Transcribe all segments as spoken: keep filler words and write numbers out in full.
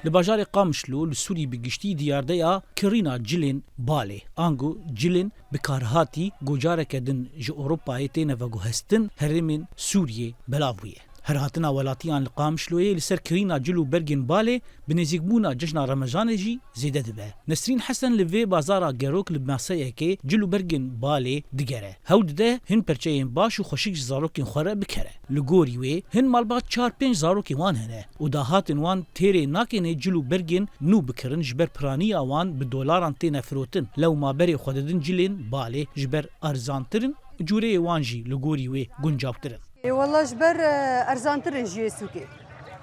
Li bajarê Qamişlo li Sûrî bi giştî diyardeya kirîna cilên balê, ango cilên bikarhatî ku careke din ji Ewropayê têne veguhestin herêmên Sûriyê belav bûye. Herhatina welatiyan li Qamişloyê li ser kirîna cil û bergên balê bi nêzîkbûna cejna Remezanê jî zêde dibe. Nesrîn Hesen li vê bazara gerok li maseyekê cil û bergên balê digere. Hewl dide hin perçeyên baş û xweşik ji zarokên xwe re bikere. Li gorî wê, hin malbat çar pênc zarokên wan hene û dahatên wan têrê nakênê cil û bergên nû bikirin, ji ber piraniya wan bi dolaran têne firotin. Lewma berê xwe didin cilên balê, ji ber erzantir in, cûreyê wan jî li gorî wê guncavtir in. Ê, wela ji ber, e, erzantir in ji yê sûkê.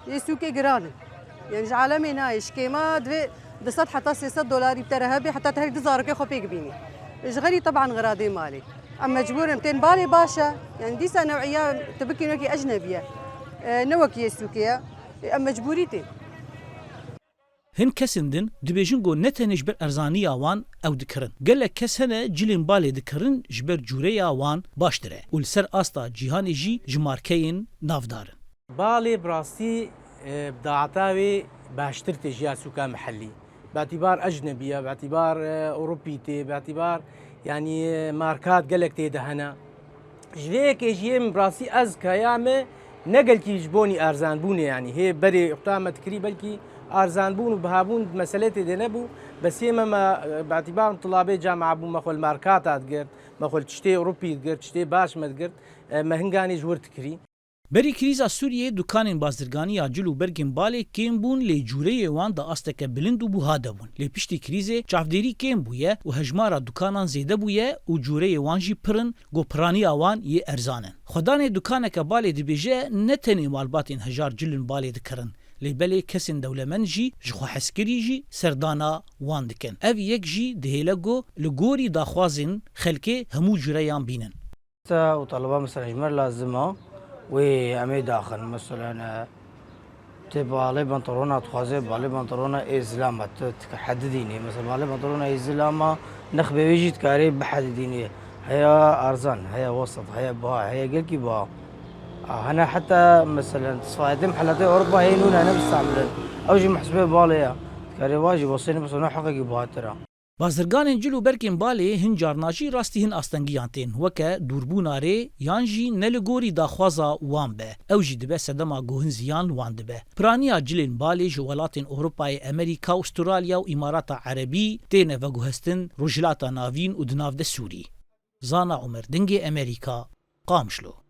Yê sûkê giran in. Yani ji alemê nayê, ji kêma divê du sed heta sê sed dolarî bi te re hebe, heta te her du zarokê xwe pêk bînî. Ji xerî teban xiradê malê. Em mecbûr in. Tên balê baş e. Yani dîsa new'iya tu bikî wekî ecnebî ye. E, ne wekî yê sûkê ye. E, em mecbûrî tên. Hin kesên din dibêjin ku ne tenê ji ber erzaniya wan ew dikirin. Gelek kes hene cilên balê dikirin ji ber cûreya wan baştir e û li ser asta cîhanê jî ji markeyên navdar in. Balê bi rastî, e, bi dahata wê baştir tê ji ya sûka mihellî. Bi etîbar ecnebî ye, bi etîbar, e, Ewropî tê, bi etîbar, yanî, e, markat gelek tê de hene. Ji vê yekê jî yê min bi rastî ez kaya me ne gelkî ji bonî erzanbûnê, yanî hê berê xuta me dikirî belkî erzanbûn û bihabûn mesele tê de nebû. Bes yê me, me, e, bi etîbar min tilabê camia bû, me xwe li markata digirt, me xwe li tiştê Ewropî digirt, tiştê baş me digirt, e, me hinganê ji wir dikirî. Berî krîza Sûriyê, dukanên bazirganî ya cil û bergên balê kêm bûn, lê cûreyê wan di asteke bilind û buha de bûn. Lê piştî krîzê çavdêrî kêm bûye û hejmara dukanan zêde bûye û cûreyê wan jî pir in, ku piraniya wan yê erzan in. Xwedanê dukaneke balê dibêje, ne tenê malbatên hejar cilên balê dikirin, lê belê kesên dewlemend jî, ji xwe hezkirî jî serdana wan dikin. Ev yek jî dihêle ku li gorî daxwazên xelkê hemû cûreyan bînin. Te û taliba mesela ji me re lazim e, wê em ê daxin. Mesela, e, tê balê pantolona dixwaze, balê pantolona ê zilama, tu, tu hedidînê. Mesela balê pantolona ê zilama, nexbê wê jî dikarê bihedidînê. Heya arzan, heya wesat, heya biha, heya gelkî biha. A, hene heta mesela sifayetê mihelatê Ewropa hê nûne ne bistamilin. Ew jî mehsibê balê ya. Dikarê va jî wesê ne, mesela ne heqekî bihatir e. Bazirganên cil û bergên balê hin carna jî rastî hin astengiyan tên, weke dûrbûna rê yan jî ne li gorî daxwaza wan be. Ew jî dibe sedema ku hin ziyan li wan dibe. Piraniya cilên balê ji welatên Ewropayê, Amerîka, Ustûralya û Îmarata Erebî têne veguhestin Rojhilata Navîn û di nav de Sûrî. Zana Omer, Dengê Amerîka, Qamişlo.